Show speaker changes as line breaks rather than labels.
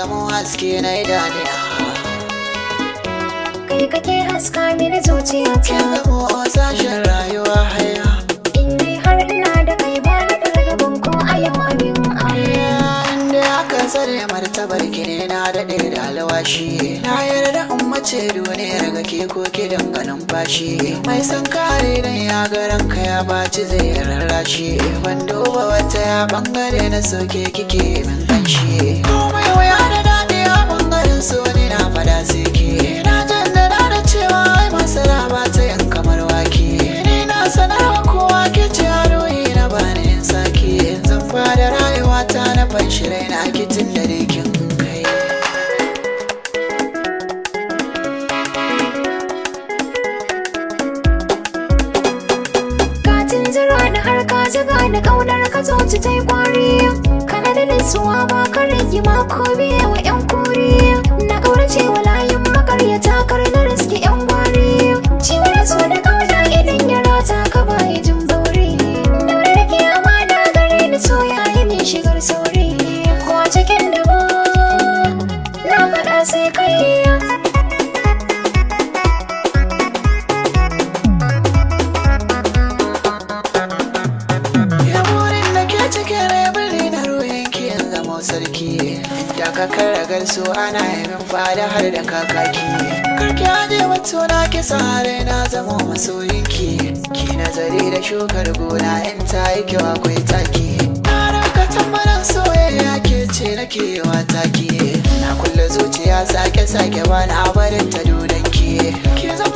zamo haske na idaniya.
Kai kake haska mini zuciyata.
Kin zamo sashen rayuwa haya.
In dai har ina da kai ba na fargaban ko a yau abin aya.
Inda aka tsare martabar ki ne na daɗe da alwashi. Na yarda in mace duniyar ga ke ko ki danganin fashi. Mai san kare dan ya ga ranka ya baci zai rarrashi. Ban duba wata ya bangare na soke kike min kanshi. Komai wuya da daɗi a bangaren so ne na fada sai ke. Na jaddada da cewa ai masara ba ta yin kamar wake. Ni na sanarwa kowa ke ce aroyi na bani in sake. Zan fara rayuwata na fanshi raina kitin da kin kai.
Ka tunzura ni har ka zuga ni ƙaunar ka zuci ta yi kwari. Kana da nutsuwa ba ka rigima ko biye wa 'yan kuri. Na ƙaurace wa layin makaryata kar na riski 'yan gwari. Ciwon so da ƙauna idan ya rata ka baya jin bauri. Daure da ke amana gare ni so ya yi min shigar sauri. Ko a cikin dubu na faɗa sai kai.
Ya burin da ke cikin rai na ruhin ki in zamo sarki. Da ka karagar su ana yamin fada har da kakaki. Karki aje wato na ki sare na zamo masoyinki. Ki nazari da shukar gona in ta yi kyau akwai taki. Na raka tambaran soyayya ke ce nake wa taki. Na kulle zuciya sake sake ba na barin ta dudanki. Ki zama